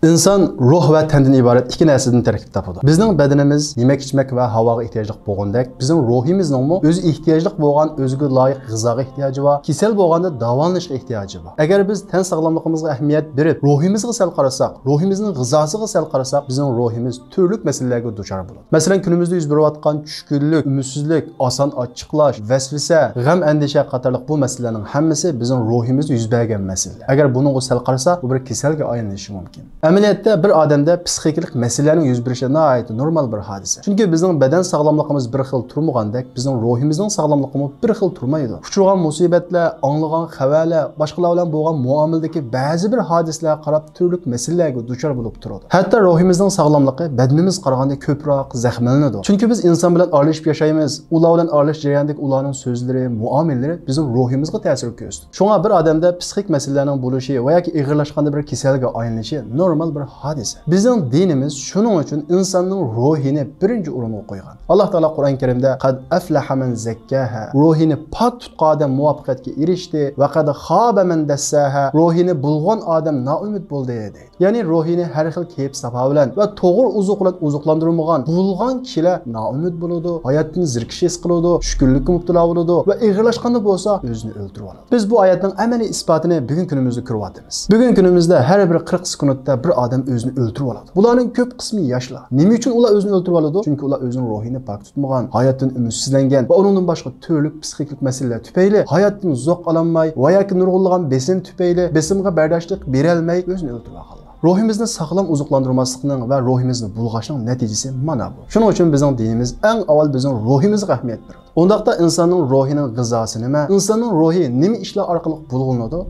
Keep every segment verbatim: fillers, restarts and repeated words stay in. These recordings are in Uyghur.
ئىنسان روھ ۋە تەندىن ئىبارەت ئىككى نەرسىدىن تەركىب تاپىدۇ. بىزنىڭ بەدىنىمىز يېمەك-ئىچمەك ۋە ھاۋاغا ئېھتىياجلىق بولغاندەك، بىزنىڭ روھىمىزنىڭمۇ ئۆزى ئېھتىياجلىق بولغان ئۆزىگە لايىق غىزاغا ئېھتىياجى بار، كېسەل بولغاندا داۋالىنىشقا ئېھتىياجى بار. ئەگەر بىز تەن ساغلاملىقىمىزغا ئەھمىيەت بېرىپ، روھىمىزغا سەل قارىساق، روھىمىزنىڭ غىزاسىغا سەل قارىساق، بىزنىڭ روھىمىز تۈرلۈك مەسىلىلەرگە دۇچار بولىدۇ. مەسىلەن، كۈنىمىزدە يۈز بېرىۋاتقان چۈشكۈنلۈك، ئۈمىدسىزلىك، ئاسان ئاچچىقلاش، ۋەسۋىسە، غەم-ئەندىشە قاتارلىق بۇ مەسىلىلەرنىڭ ھەممىسى بىزنىڭ روھىمىزدا يۈز بەرگەن مەسىلىلەر. ئەگەر بۇنىڭغا سەل قارىسا، بۇ بىر كېسەلگە ئايلىنىشى مۇمكىن. ئەمەلىيەتتە، بىر ئادەمدە پسىخىكىلىق مەسىلىلەرنىڭ يۈز بېرىشى ناھايىتى نورمال بىر ھادىسە. چۈنكى بىزنىڭ بەدەن ساغلاملىقىمىز بىر خىل تۇرمىغاندەك، بىزنىڭ روھىمىزنىڭ ساغلاملىقىمۇ بىر خىل تۇرمايدۇ. ئۇچرىغان مۇسىبەتلەر، ئاڭلىغان خەۋەرلەر، باشقىلار بىلەن بولغان مۇئامىلىدىكى بەزى بىر ھادىسىلەرگە قاراپ تۈرلۈك مەسىلىلەرگە دۇچار بولۇپ تۇرىدۇ. ھەتتا روھىمىزنىڭ ساغلاملىقى بەدىنىمىزگە قارىغاندا كۆپرەك زەخىملىنىدۇ. چۈنكى بىز ئىنسان بىلەن ئارىلىشىپ ياشايمىز. ئۇلار بىلەن ئارىلىشىش جەريانىدىكى ئۇلارنىڭ سۆزلىرى، مۇئامىلىلىرى بىزنىڭ روھىمىزغا تەسىر كۆرسىتىدۇ. شۇڭا بىر ئادەمدە پسىخىك مەسىلىلەرنىڭ بولۇشى ۋە ياكى ئېغىرلاشقاندا بىر كېسەلگە ئايلىنىشى نورمال بىر ھادىسە. بىزنىڭ دىنىمىز شۇنىڭ ئۈچۈن ئىنساننىڭ روھىنى بىرىنچى ئورۇنغا قويغان. ئاللاھ تائالا قۇرئان كەرىمدە، «قەد ئەفلەھە مەن زەككاھا»، روھىنى پاك تۇتقان ئادەم مۇۋەپپەقىيەتكە ئېرىشتى، «ۋە قەد خابە مەن دەسساھا»، روھىنى بۇلغىغان ئادەم نائۈمىد بولدى، دەيدۇ. يەنى روھىنى ھەر خىل كەيپ-ساپا بىلەن ۋە توغرا ئوزۇق بىلەن ئوزۇقلاندۇرمىغان، بۇلغىغان كىشىلەر نائۈمىد بولىدۇ، ھاياتتىن زېرىكىش ھېس قىلىدۇ، چۈشكۈنلۈككە مۇپتىلا بولىدۇ ۋە ئېغىرلاشقاندا بولسا ئۆزىنى ئۆلتۈرۈۋالىدۇ. بىز بۇ ئايەتنىڭ ئەمەلىي ئىسپاتىنى بۈگۈن كۈنىمىزدە كۆرۈۋاتىمىز. بۈگۈن كۈنىمىزدە ھەر بىر قىرىق سېكۇنتتا بىر ئادەم ئۆزىنى ئۆلتۈرۈۋالىدۇ. بۇلارنىڭ كۆپ قىسمى ياشلار. نېمە ئۈچۈن ئۇلار ئۆزىنى ئۆلتۈرۈۋالىدۇ؟ چۈنكى ئۇلار ئۆزىنىڭ روھىنى پاك تۇتمىغان، ھاياتتىن ئۈمىدسىزلەنگەن ۋە ئۇنىڭدىن باشقا تۈرلۈك پسىخىكلىق مەسىلىلەر تۈپەيلى ھاياتتىن زوق ئالالماي ۋە ياكى نۇرغۇنلىغان بېسىم تۈپەيلى بېسىمغا بەرداشلىق بېرەلمەي ئۆزىنى ئۆلتۈرۈۋالغانلار. روھىمىزنى ساغلام ئوزۇقلاندۇرماسلىقنىڭ ۋە روھىمىزنى بۇلغاشنىڭ نەتىجىسى مانا بۇ. شۇنىڭ ئۈچۈن بىزنىڭ دىنىمىز ئەڭ ئاۋۋال بىزنىڭ روھىمىزغا ئەھمىيەت بېرىدۇ. ئۇنداقتا ئىنساننىڭ روھىنىڭ غىزاسى نېمە؟ ئىنساننىڭ روھى نېمە ئىشلار ئارقىلىق بۇلغىنىدۇ؟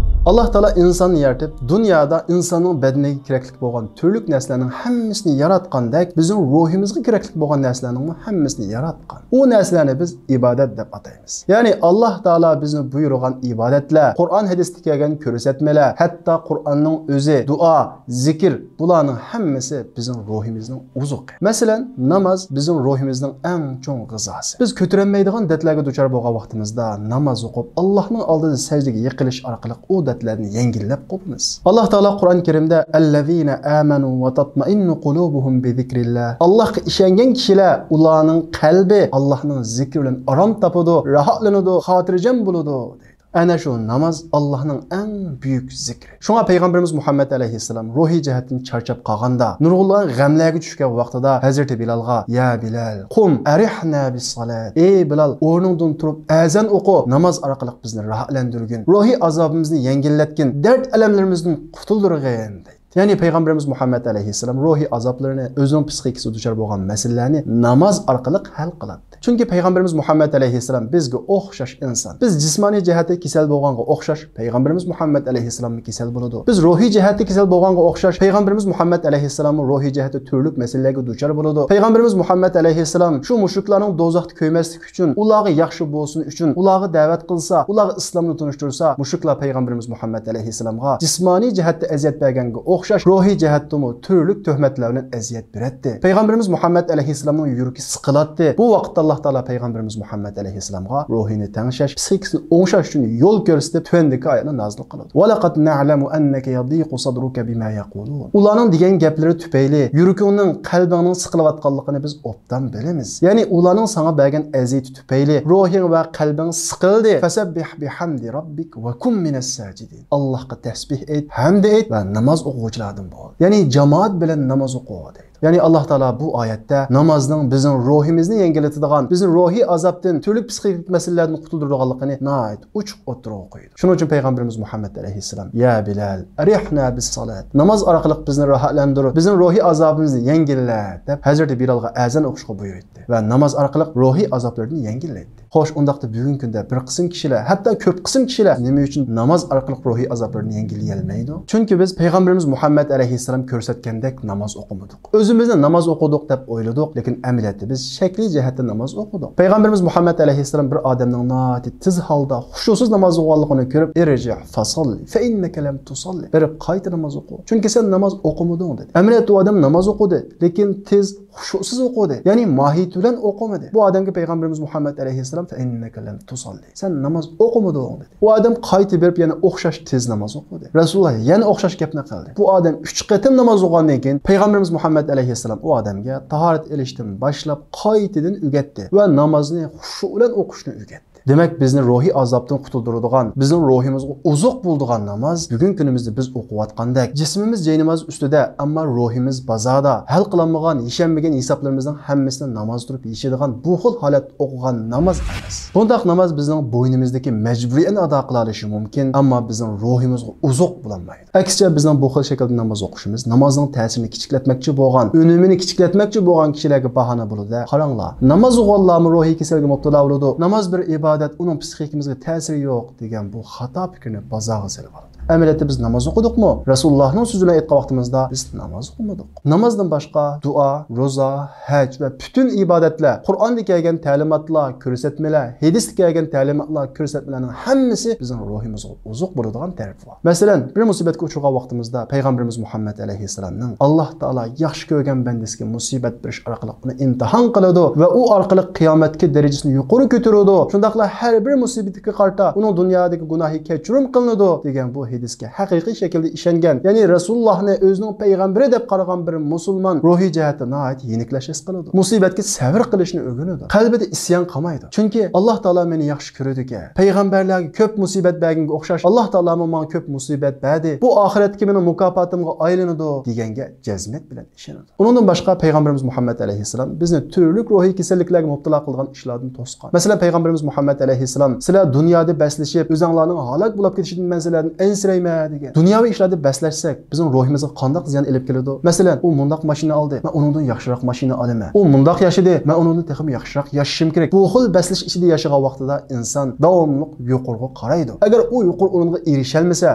ئاللاھ تائالا ئىنساننى يارىتىپ، دۇنيادا ئىنساننىڭ بەدىنىگە كېرەكلىك بولغان تۈرلۈك نەرسىلەرنىڭ ھەممىسىنى ياراتقاندەك، بىزنىڭ روھىمىزغا كېرەكلىك بولغان نەرسىلەرنىڭمۇ ھەممىسىنى ياراتقان. ئۇ نەرسىلەرنى بىز ئىبادەت دەپ ئاتايمىز. يەنى ئاللاھ تائالا بىزنى بۇيرۇغان ئىبادەتلەر، قۇرئان ھەدىستە كەلگەن كۆرسەتمىلەر، ھەتتا قۇرئاننىڭ ئۆزى، دۇئا، زىكىر، بۇلارنىڭ ھەممىسى بىزنىڭ روھىمىزنىڭ ئوزۇقى. مەسىلەن، ناماز بىزنىڭ روھىمىزنىڭ ئەڭ چوڭ غىزاسى. بىز كۆتۈرەلمەيدىغان دەردلەرگە دۇچار بولغان ۋاقتىمىزدا ناماز ئوقۇپ، ئاللاھنىڭ ئالدىدا سەجدىگە يىقىلىش ئارقىلىق ئۇ دەردلەرنى يەڭگىللەپ قوپىمىز. ئاللاھ تائالا قۇرئان كەرىمدە، «ئەللەزىنە ئامەنۇ ۋە تەتمەئىننۇ قۇلۇبۇھۇم بىزىكرىللاھ»، ئاللاھقا ئىشەنگەن كىشىلەر، ئۇلارنىڭ قەلبى ئاللاھنىڭ زىكرى بىلەن ئارام تاپىدۇ، راھەتلىنىدۇ، خاتىرجەم بولىدۇ، دەيدۇ. ئەنە شۇ ناماز ئاللاھنىڭ ئەڭ بۈيۈك زىكرى. شۇڭا پەيغەمبىرىمىز مۇھەممەد ئەلەيھىسسالام روھىي جەھەتتىن چارچاپ قالغاندا، نۇرغۇنلىغان غەملەرگە چۈشكەن ۋاقتىدا ھەزرىتى بىلالغا، «يا بىلال، قۇم ئەرىھنا بىسسالات. ئەي بىلال، ئورنۇڭدىن تۇرۇپ ئەزان ئوقۇ، ناماز ئارقىلىق بىزنى راھەتلەندۈرگىن، روھىي ئازابىمىزنى يەڭگىللەتكىن، دەرد ئەلەملىرىمىزدىن قۇتۇلدۇرغىن» دەيدۇ. يەنى پەيغەمبىرىمىز مۇھەممەد ئەلەيھىسسالام روھىي ئازابلىرىنى، ئۆزىنىڭ پسىخىكىسىدا دۇچار بولغان مەسىلىلەرنى ناماز ئارقىلىق ھەل قىلاتتى. چۈنكى پەيغەمبىرىمىز مۇھەممەد ئەلەيھىسسالام بىزگە ئوخشاش ئىنسان. بىز جىسمانىي جەھەتتە كېسەل بولغانغا ئوخشاش، پەيغەمبىرىمىز مۇھەممەد ئەلەيھىسسالاممۇ كېسەل بولىدۇ. بىز روھىي جەھەتتە كېسەل بولغانغا ئوخشاش، پەيغەمبىرىمىز مۇھەممەد ئەلەيھىسسالاممۇ روھىي جەھەتتە تۈرلۈك مەسىلىلەرگە دۇچار بولىدۇ. پەيغەمبىرىمىز مۇھەممەد ئەلەيھىسسالام شۇ مۇشرىكلارنىڭ دوزاختا كۆيمەسلىكى ئۈچۈن، ئۇلارغا ياخشى بولسۇن ئۈچۈن، ئۇلارغا دەۋەت قىلسا، ئۇلارغا ئىسلامنى تونۇشتۇرسا، مۇشرىكلار پەيغەمبىرىمىز مۇھەممەد ئەلەيھىسسالامغا جىسمانىي جەھەتتە ئەزىيەت بەرگەنگە ئوخشاش، روھىي جەھەتتىمۇ تۈرلۈك تۆھمەتلەر بىلەن ئەزىيەت بېرەتتى. پەيغەمبىرىمىز مۇھەممەد ئەلەيھىسسالامنىڭ يۈرىكى سىقىلاتتى. بۇ ۋاقىتتا ئاللاھ تائالا پەيغەمبىرىمىز مۇھەممەد ئەلەيھىسسالامغا روھىنى تەڭشەش، پسىخىكىسىنى ئوڭشاش ئۈچۈن يول كۆرسىتىپ، تۆۋەندىكى ئايەتنى نازىل قىلىدۇ. ۋەلەقەد نەئلەمۇ ئەننەكە يەزىقۇ سەدرۇكە بىما يەقۇلۇن. ئۇلارنىڭ دېگەن گەپلىرى تۈپەيلى يۈرىكىڭنىڭ، قەلبىڭنىڭ سىقىلىۋاتقانلىقىنى بىز ئوبدان بىلىمىز. يەنى ئۇلارنىڭ ساڭا بەرگەن ئەزىيىتى تۈپەيلى روھىڭ ۋە قەلبىڭ سىقىلدى. فەسەببىھ بىھەمدى رەببىك ۋە كۇن مىنەس ساجىدىن. ئاللاھقا تەسبىھ ئېيت، ھەمدە ئېيت ۋە ناماز ئوقۇغۇچىلاردىن بول. يەنى جامائەت بىلەن ناماز ئوقۇ، دەيدۇ. يەنى ئاللاھ تائالا بۇ ئايەتتە نامازنىڭ بىزنىڭ روھىمىزنى يەڭگىللىتىدىغان، بىزنى روھىي ئازابتىن، تۈرلۈك پسىخىكىلىق مەسىلىلەردىن قۇتۇلدۇرىدىغانلىقىنى ناھايىتى ئوچۇق ئوتتۇرىغا قويىدۇ. شۇنىڭ ئۈچۈن پەيغەمبىرىمىز مۇھەممەد ئەلەيھىسسالام، يا بىلال، ئەرىھنا بىسسالات، ناماز ئارقىلىق بىزنى راھەتلەندۈر، بىزنىڭ روھىي ئازابىمىزنى يەڭگىللە، دەپ ھەزرىتى بىلالغا ئەزان ئوقۇشقا بۇيرۇيتتى ۋە ناماز ئارقىلىق روھىي ئازابلىرىدىن يەڭگىللەيتتى. خوش، ئۇنداقتا بۈگۈنكى كۈندە بىر قىسىم كىشىلەر، ھەتتا كۆپ قىسىم كىشىلەر نېمە ئۈچۈن ناماز ئارقىلىق روھىي ئازابلىرىنى يەڭگىللىيەلمەيدۇ؟ چۈنكى بىز پەيغەمبىرىمىز مۇھەممەد ئەلەيھىسسالام كۆرسەتكەندەك ناماز ئوقۇمىدۇق. ئۆزى ئۆزىمىزنى ناماز ئوقۇدۇق دەپ ئويلىدۇق، لېكىن ئەمەلىيەتتە بىز شەكلىي جەھەتتە ناماز ئوقۇدۇق. پەيغەمبىرىمىز مۇھەممەد ئەلەيھىسسالام بىر ئادەمنىڭ ناھايىتى تېز ھالدا خۇشۇسىز ناماز ئوقۇغانلىقىنى كۆرۈپ، «ئىرجىئ فەسەللى فەئىننەكە لەم تۇسەللى.» «بېرىپ قايتا ناماز ئوقۇ، چۈنكى سەن ناماز ئوقۇمىدىڭ» دېدى. ئەمەلىيەتتە ئۇ ئادەم ناماز ئوقۇدى، لېكىن تېز، خۇشۇسىز ئوقۇدى. يەنى ماھىيىتى بىلەن ئوقۇمىدى. بۇ ئادەمگە پەيغەمبىرىمىز مۇھەممەد ئەلەيھىسسالام، «فەئىننەكە لەم تۇسەللى، سەن ناماز ئوقۇمىدىڭ» دېدى. ئۇ ئادەم قايتا بېرىپ يەنە ئوخشاش تېز ناماز ئوقۇدى. رەسۇلۇللا يەنە ئوخشاش گەپنى قىلدى. بۇ ئادەم ئۈچ قېتىم ناماز ئوقۇغاندىن كېيىن پەيغەمبىرىمىز مۇھەممەد ئەلەيھىسسالام ئۇ ئادەمگە تاھارەت ئېلىشتىن باشلاپ قايتىدىن ئۆگەتتى ۋە نامازنى خۇشۇ بىلەن ئوقۇشنى ئۆگەتتى. دېمەك، بىزنى روھىي ئازابتىن قۇتۇلدۇرىدىغان، بىزنىڭ روھىمىزغا ئوزۇق بولىدىغان ناماز بۈگۈنكى كۈنىمىزدە بىز ئوقۇۋاتقاندەك، جىسمىمىز جايناماز ئۈستىدە، ئەمما روھىمىز بازاردا، ھەل قىلالمىغان، يېشەلمىگەن ھېسابلىرىمىزنىڭ ھەممىسىنى ناماز تۇرۇپ يېشىدىغان بۇ خىل ھالەتتە ئوقۇغان ناماز ئەمەس. بۇنداق ناماز بىزنىڭ بوينىمىزدىكى مەجبۇرىيەتنى ئادا قىلالىشى مۇمكىن، ئەمما بىزنىڭ روھىمىزغا ئوزۇق بولالمايدۇ. ئەكسىچە، بىزنىڭ بۇ خىل شەكىلدە ناماز ئوقۇشىمىز نامازنىڭ تەسىرىنى كىچىكلەتمەكچى بولغان، ئۈنۈمىنى كىچىكلەتمەكچى بولغان كىشىلەرگە باھانە بولىدۇ. قاراڭلار، ناماز ئوقۇغانلارمۇ روھىي كېسەلگە مۇپتىلا بولىدۇ، ناماز بىر ئىبادەت، ئۇنىڭ پسىخىكىمىزغا تەسىرى يوق دېگەن بۇ خاتا پىكىرنى بازارغا سېلىۋالىدۇ. ئەمەلىيەتتە بىز ناماز ئوقۇدۇقمۇ؟ رەسۇلۇللانىڭ سۆزى بىلەن ئېيتقان ۋاقتىمىزدا بىز ناماز ئوقۇمىدۇق. نامازدىن باشقا دۇئا، روزا، ھەج ۋە پۈتۈن ئىبادەتلەر، قۇرئاندا كەلگەن تەلىماتلار، كۆرسەتمىلەر، ھەدىستە كەلگەن تەلىماتلار، كۆرسەتمىلەرنىڭ ھەممىسى بىزنىڭ روھىمىزغا ئوزۇق بولىدىغان تەرىپى بار. مەسىلەن، بىر مۇسىبەتكە ئۇچرىغان ۋاقتىمىزدا پەيغەمبىرىمىز مۇھەممەد ئەلەيھىسسالامنىڭ، «ئاللاھ تائالا ياخشى كۆرگەن بەندىسىگە مۇسىبەت بېرىش ئارقىلىق ئۇنى ئىمتىھان قىلىدۇ ۋە ئۇ ئارقىلىق قىيامەتتىكى دەرىجىسىنى يۇقىرى كۆتۈرىدۇ. شۇنداقلا ھەر بىر مۇسىبەتكە قارىتا ئۇنىڭ دۇنيادىكى گۇناھى كەچۈرۈم قىلىنىدۇ» دېگەن بۇ ھەدىسكە ھەقىقىي شەكىلدە ئىشەنگەن، يەنى رەسۇلۇللاھنى ئۆزىنىڭ پەيغەمبىرى دەپ قارىغان بىر مۇسۇلمان روھىي جەھەتتە ناھايىتى يېنىكلەش ھېس قىلىدۇ. مۇسىبەتكە سەۋر قىلىشنى ئۆگىنىدۇ. قەلبىدە ئىسيان قالمايدۇ. چۈنكى، «ئاللاھ تائالا مېنى ياخشى كۆرىدىكەن. پەيغەمبەرلەرگە كۆپ مۇسىبەت بەرگەنگە ئوخشاش، ئاللاھ تائالامۇ ماڭا كۆپ مۇسىبەت بەردى. بۇ ئاخىرەتتىكى مېنىڭ مۇكاپاتىمغا ئايلىنىدۇ» دېگەنگە جەزمىيەت بىلەن ئىشىنىدۇ. ئۇنىڭدىن باشقا پەيغەمبىرىمىز مۇھەممەد ئەلەيھىسسالام بىزنى تۈرلۈك روھىي كېسەللىكلەرگە مۇپتىلا قىلغان ئىشلاردىن توسقان. مەسىلەن، پەيغەمبىرىمىز مۇھەممەد ئەلەيھىسسالام، «سىلەر دۇنيادا بەسلىشىپ، ئۆزەڭلارنىڭ ھالاك بولاپ كېتىشىدىن مەن سىلەردىن ئەنسىرەيمەن» دېگەن. دۇنياۋى ئىشلاردا بەسلەشسەك، بىزنىڭ روھىمىزغا قانداق زىيان ئېلىپ كېلىدۇ؟ مەسىلەن، ئۇ مۇنداق ماشىنا ئالدى، مەن ئۇنىڭدىن ياخشىراق ماشىنا ئالىمەن. ئۇ مۇنداق ياشىدى، مەن ئۇنىڭدىن تېخىمۇ ياخشىراق ياشىشىم كېرەك. بۇ خىل بەسلىشىش ئىچىدە ياشىغان ۋاقتىدا ئىنسان داۋاملىق يۇقىرىغا قارايدۇ. ئەگەر ئۇ يۇقىرى ئورۇنغا ئېرىشەلمىسە،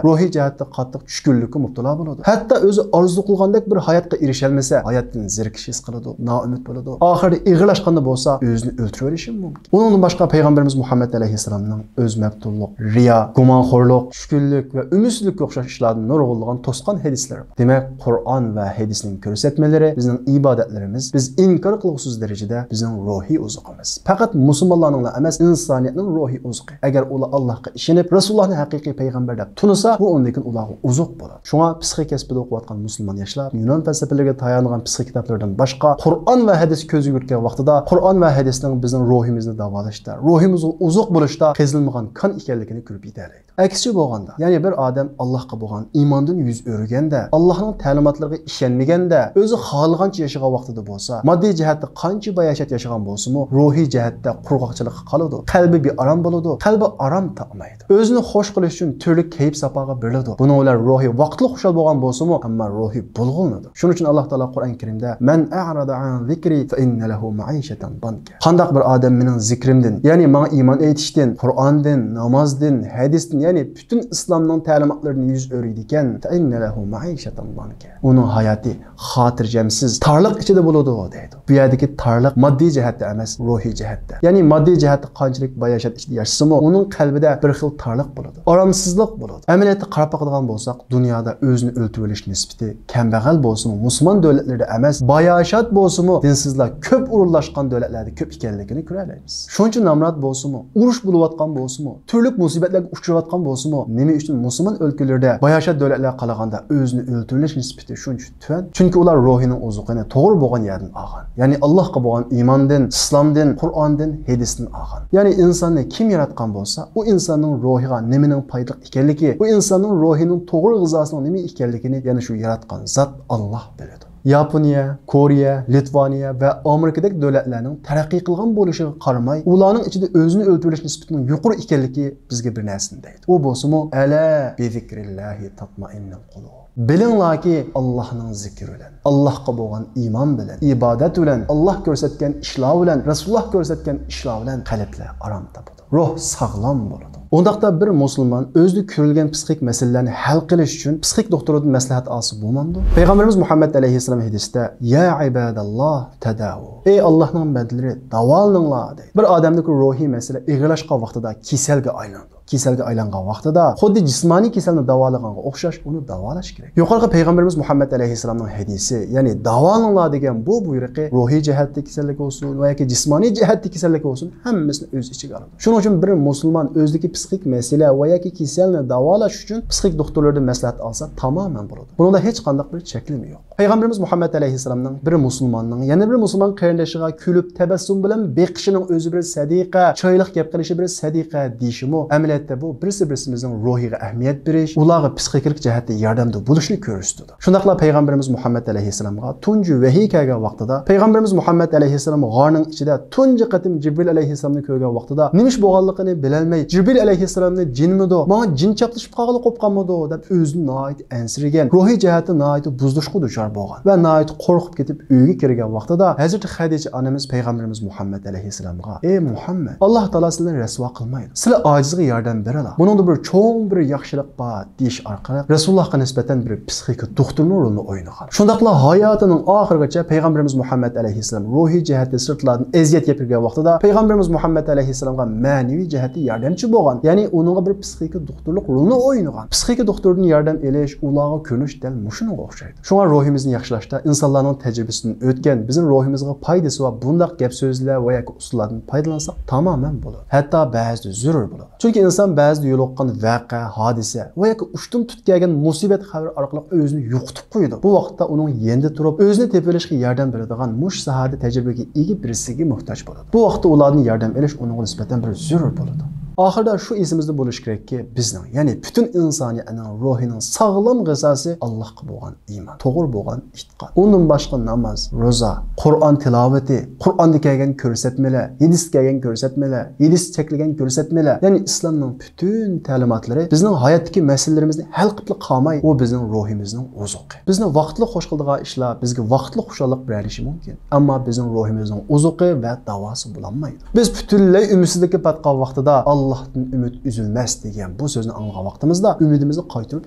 روھىي جەھەتتە قاتتىق چۈشكۈنلۈككە مۇپتىلا بولىدۇ. ھەتتا ئۆزى ئارزۇ قىلغاندەك بىر ھاياتقا ئېرىشەلمىسە، ھاياتتىن زېرىكىش ھېس قىلىدۇ، نائۈمىد بولىدۇ. ئاخىرىدا ئېغىرلاشقاندا بولسا، ئۆزىنى ئۆلتۈرۈۋېلىشى مۇمكىن. ئۇنىڭدىن باشقا پەيغەمبىرىمىز مۇھەممەد ئەلەيھىسسالامنىڭ ئۆزمەپتۇنلۇق، رىيا، گۇمانخورلۇق، چۈشكۈنلۈك ۋە ئۈمىدسىزلىككە ئوخشاش ئىشلاردىن نۇرغۇنلىغان توسقان ھەدىسلىرى بار. دېمەك، قۇرئان ۋە ھەدىسنىڭ كۆرسەتمىلىرى بىزنىڭ ئىبادەتلىرىمىز، بىز ئىنكار قىلغۇسىز دەرىجىدە بىزنىڭ روھىي ئوزۇقىمىز. پەقەت مۇسۇلمانلارنىڭلا ئەمەس، ئىنسانىيەتنىڭ روھىي ئوزۇقى. ئەگەر ئۇلار ئاللاھقا ئىشىنىپ، رەسۇلۇللاھنى ھەقىقىي پەيغەمبەر دەپ تونۇسا، بۇ ئۇندىن كېيىن ئۇلارغا ئوزۇق بولىدۇ. شۇڭا پسىخىك كەسپىدە ئوقۇۋاتقان مۇسۇلمان ياشلار يۇنان پەلسەپىلىرىگە تايانغان پسىخىك كىتابلىرىدىن باشقا، قۇرئان ۋە ھەدىس كۆز يۈگۈرتكەن ۋاقتىدا، قۇرئان ۋە ھەدىسنىڭ بىزنىڭ روھىمىزنى داۋالاشتا، روھىمىزغا ئوزۇق بولۇشتا قېزىلمىغان كان ئىكەنلىكىنى كۆرۈپ يېتەلەيدۇ. ئەكسىچە بولغاندا، يەنى بىر ئادەم ئاللاھقا بولغان ئىماندىن يۈز ئۆرۈگەندە، ئاللاھنىڭ تەلىماتلىرىغا ئىشەنمىگەندە، ئۆزى خالىغانچە ياشىغان ۋاقتىدا بولسا، ماددىي جەھەتتە قانچە باياشات ياشىغان بولسىمۇ، روھىي جەھەتتە قۇرغاقچىلىققا قالىدۇ، قەلبى بىئارام بولىدۇ، قەلبى ئارام تاپمايدۇ. ئۆزىنى خوش قىلىش ئۈچۈن تۈرلۈك كەيپ-ساپاغا بېرىلىدۇ. بۇنىڭ بىلەن روھى ۋاقىتلىق خۇشال بولغان بولسىمۇ، ئەمما روھى بۇلغىلىنىدۇ. شۇنىڭ ئۈچۈن ئاللاھ تائالا قۇرئان كەرىمدە، «مەن ئەئرەدە ئەن زىكرى فەئىننە لەھۇ مەئىشەتەن دانكە.» قانداق بىر ئادەم مېنىڭ زىكرىمدىن، يەنى ماڭا ئىمان ئېيتىشتىن، قۇرئاندىن، نامازدىن، ھەدىستىن، يەنى پۈتۈن ئىسلامنىڭ تەلىماتلىرىدىن يۈز ئۆرۈيدىكەن، فەئىننە لەھۇ مەئىشەتەن دانكە. ئۇنىڭ ھاياتى خاتىرجەمسىز، تارلىق ئىچىدە بولىدۇ، دەيدۇ. بۇ يەردىكى تارلىق ماددىي جەھەتتە ئەمەس، روھىي جەھەتتە. يەنى ماددىي جەھەتتە قانچىلىك باياشات ئىچىدە ياشىسىمۇ، ئۇنىڭ قەلبىدە بىر خىل تارلىق بولىدۇ، ئارامسىزلىق بولىدۇ. ئەمەلىيەتتە قاراپ باقىدىغان بولساق، دۇنيادا ئۆزىنى ئۆلتۈرۈۋېلىش نىسبىتى كەمبەغەل بولسىمۇ، مۇسۇلمان دۆلەتلىرىدە ئەمەس، باياشات بولسىمۇ، دىنسىزلار كۆپ ئورۇنلاشقان دۆلەتلەردە كۆپ ئىكەنلىكىنى كۆرەلەيمىز. شۇنچە نامرات بولسىمۇ، ئۇرۇش بولۇۋاتقان بولسىمۇ، تۈرلۈك مۇسىبەتلەرگە ئۇچراۋاتقان بولسىمۇ، نېمە ئۈچۈن مۇسۇلمان ئۆلكىلىرىدە باياشات دۆلەتلەرگە قارىغاندا ئۆزىنى ئۆلتۈرۈۋېلىش نىسبىتى شۇنچە تۆۋەن؟ چۈنكى ئۇلار روھىنىڭ ئوزۇقىنى توغرا بولغان يەردىن ئالغان. يەنى ئاللاھقا بولغان ئىماندىن، ئىسلامدىن، قۇرئاندىن، ھەدىستىن ئالغان. يەنى ئىنساننى كىم ياراتقان بولسا، ئۇ ئىنساننىڭ روھىغا نېمىنىڭ پايدىلىق ئىكەنلىكى، ئۇ ئىنساننىڭ روھىنىڭ توغرا غىزاسىنىڭ نېمە ئىكەنلىكىنى يەنە شۇ ياراتقان زات ئاللاھ بىلىدۇ. ياپونىيە، كورېيە، لىتۋانىيە ۋە ئامېرىكىدەك دۆلەتلەرنىڭ تەرەققىي قىلغان بولۇشىغا قارىماي، ئۇلارنىڭ ئىچىدە ئۆزىنى ئۆلتۈرۈۋېلىش نىسبىتىنىڭ يۇقىرى ئىكەنلىكى بىزگە بىر نەرسىنى دەيدۇ. ئۇ بولسىمۇ، «ئەلا بىزىكرىللاھى تاتمائىننۇل قۇلۇب.» بىلىڭلاركى، ئاللاھنىڭ زىكرى بىلەن، ئاللاھقا بولغان ئىمان بىلەن، ئىبادەت بىلەن، ئاللاھ كۆرسەتكەن ئىشلار بىلەن، رەسۇلۇللاھ كۆرسەتكەن ئىشلار بىلەن قەلبلەر ئارام تاپىدۇ. روھ ساغلام بولىدۇ. ئۇنداقتا بىر مۇسۇلمان ئۆزىدە كۆرۈلگەن پسىخىك مەسىلىلەرنى ھەل قىلىش ئۈچۈن پسىخىك دوختۇردىن مەسلىھەت ئالسا بولمامدۇ؟ پەيغەمبىرىمىز مۇھەممەد ئەلەيھىسسالام ھەدىستە، يا ئىباداللاھ تەداۋۇ، ئەي ئاللاھنىڭ بەندىلىرى، داۋالىنىڭلار دەيدۇ. بىر ئادەمدىكى روھىي مەسىلە ئېغىرلاشقان ۋاقتىدا كېسەلگە ئايلىنىدۇ. كېسەلگە ئايلانغان ۋاقتىدا خۇددى جىسمانىي كېسەلنى داۋالىغانغا ئوخشاش ئۇنى داۋالاش كېرەك. يۇقىرىقى پەيغەمبىرىمىز مۇھەممەد ئەلەيھىسسالامنىڭ ھەدىسى، يەنى داۋالىنىڭلار دېگەن بۇ بۇيرۇقى روھىي جەھەتتىكى كېسەللىك بولسۇن ۋە ياكى جىسمانىي جەھەتتىكى كېسەللىك بولسۇن، ھەممىسىنى ئۆز ئىچىگە ئالىدۇ. شۇنىڭ ئۈچۈن بىر مۇسۇلمان ئۆزىدىكى پسىخىك مەسىلە ۋە ياكى كېسەلنى داۋالاش ئۈچۈن پسىخىك دوختۇرلىرىدىن مەسلىھەت ئالسا تامامەن بولىدۇ. بۇنىڭدا ھېچقانداق بىر چەكلىمە يوق. پەيغەمبىرىمىز مۇھەممەد ئەلەيھىسسالامنىڭ بىر مۇسۇلماننىڭ يەنە بىر مۇسۇلمان قېرىندىشىغا كۈلۈپ، تەبەسسۇم بىلەن بېقىشىنىڭ ئۆزى بىر سەدىقە، چىرايلىق گەپ قىلىشى بىر سەدىقە دېيىشىمۇ، ئەمەلىيەتتە بۇ بىرسى-بىرسىمىزنىڭ روھىغا ئەھمىيەت بېرىش، ئۇلارغا پسىخىكىلىق جەھەتتە ياردەمدە بولۇشنى كۆرسىتىدۇ. شۇنداقلا پەيغەمبىرىمىز مۇھەممەد ئەلەيھىسسالامغا تۇنجى ۋەھىي كەلگەن ۋاقتىدا، پەيغەمبىرىمىز مۇھەممەد ئەلەيھىسسالام غارنىڭ ئىچىدە تۇنجى قېتىم جىبرىل ئەلەيھىسسالامنى كۆرگەن ۋاقتىدا، نېمە ئىش بولغانلىقىنى بىلەلمەي، جىبرىل ئەلەيھىسسالامنى جىنمىدۇ، ماڭا جىن چاپلىشىپ قالغىلى قوپقانمىدۇ دەپ ئۆزىنى ناھايىتى ئەنسىرىگەن، روھىي جەھەتتە ناھايىتى بۇزۇلۇشقا دۇچار بولغان ۋە ناھايىتى قورقۇپ كېتىپ ئۆيگە كىرگەن ۋاقتىدا، ھەزرىتى خەدىچە ئانىمىز پەيغەمبىرىمىز مۇھەممەد ئەلەيھىسسالامغا، ئى مۇھەممەد، ئاللاھ تائالا سىلەرنى رەسۋا قىلمايدۇ. سىلەر ئاجىزغا ياردەم بېرىلا. بۇنىڭدا بىر چوڭ بىر ياخشىلىق بار، دېيىش ئارقىلىق رەسۇلۇللاھقا نىسبەتەن بىر پسىخىكا دوختۇرنىڭ رولىنى ئوينىغان. شۇنداقلا ھاياتىنىڭ ئاخىرىغىچە پەيغەمبىرىمىز مۇھەممەد ئەلەيھىسسالام روھىي جەھەتتە سىرتلاردىن ئەزىيەت يەپ يۈرگەن ۋاقتىدا پەيغەمبىرىمىز مۇھەممەد ئەلەيھىسسالامغا مەنىۋى جەھەتتە ياردەمچى بولغان. يەنى ئۇنىڭغا بىر پسىخىكا دوختۇرلۇق رولىنى ئوينىغان. پسىخىكا دوختۇرىدىن ياردەم ئېلىش، ئۇلارغا كۆرۈنۈش دەل مۇشۇنىڭغا ئوخشايدۇ. شۇڭا روھىمىزنى ياخشىلاشتا ئىنسانلارنىڭ تەجرىبىسىدىن ئۆتكەن، بىزنىڭ روھىمىزغا پايدىسى بار بۇنداق گەپ سۆزلەر ۋە ياكى ئۇسۇللاردىن پايدىلانساق تامامەن بولىدۇ. ھەتتا بەزىدە زۆرۈر بولىدۇ. چۈنكى ئىنسان بەزىدە يولۇققان ۋەقە، ھادىسە ۋە ياكى ئۇشتۇمتۇت كەلگەن مۇسىبەت خەۋىرى ئارقىلىق ئۆزىنى يوقىتىپ قويىدۇ. بۇ ۋاقىتتا ئۇنىڭ يېنىدا تۇرۇپ، ئۆزىنى تېپىۋېلىشقا ياردەم بېرىدىغان مۇشۇ ساھەدە تەجرىبىگە ئىگە بىرسىگە موھتاج بولىدۇ. بۇ ۋاقىتتا ئۇلاردىن ياردەم ئېلىش ئۇنىڭغا نىسبەتەن بىر زۆرۈر بولىدۇ. ئاخىرىدا شۇ ئېسىمىزدە بولۇشى كېرەككى، بىزنىڭ، يەنى پۈتۈن ئىنسانىيەتنىڭ روھىنىڭ ساغلام غىزاسى ئاللاھقا بولغان ئىمان، توغرا بولغان ئېتىقاد. ئۇندىن باشقا ناماز، روزا، قۇرئان تىلاۋىتى، قۇرئاندا كەلگەن كۆرسەتمىلەر، ھەدىستە كەلگەن كۆرسەتمىلەر، ھەدىستە چەكلىگەن كۆرسەتمىلەر، يەنى ئىسلامنىڭ پۈتۈن تەلىماتلىرى بىزنىڭ ھاياتتىكى مەسىلىلىرىمىزنى ھەل قىلىپلا قالماي، ئۇ بىزنىڭ روھىمىزنىڭ ئوزۇقى. بىزنى ۋاقىتلىق خۇش قىلىدىغان ئىشلار بىزگە ۋاقىتلىق خۇشاللىق بېرەلىشى مۇمكىن، ئەمما بىزنىڭ روھىمىزنىڭ ئوزۇقى ۋە داۋاسى بولالمايدۇ. بىز پۈتۈنلەي ئۈمىدسىزلىككە پاتقان ۋاقتىدا ئاللاھتىن ئۈمىد ئۈزۈلمەس دېگەن بۇ سۆزنى ئاڭلىغان ۋاقتىمىزدا ئۈمىدىمىزنى قايتۇرۇپ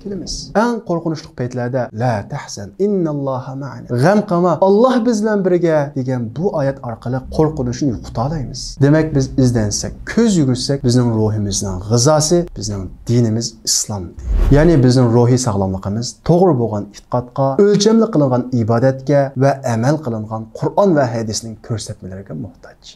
كېلىمىز. ئەڭ قورقۇنچلۇق پەيتلەردە لا تەھزەن، ئىنناللاھا مەئەنا، غەم قىلما، ئاللاھ بىز بىلەن بىرگە دېگەن بۇ ئايەت ئارقىلىق قورقۇنچنى يوقىتالايمىز. دېمەك، بىز ئىزدەنسەك، كۆز يۈگۈرتسەك، بىزنىڭ روھىمىزنىڭ غىزاسى بىزنىڭ دىنىمىز ئىسلام دىنى. يەنى بىزنىڭ روھىي ساغلاملىقىمىز توغرا بولغان ئېتىقادقا، ئۆلچەملىك قىلىنغان ئىبادەتكە ۋە ئەمەل قىلىنغان قۇرئان ۋە ھەدىسنىڭ كۆرسەتمىلىرىگە موھتاج.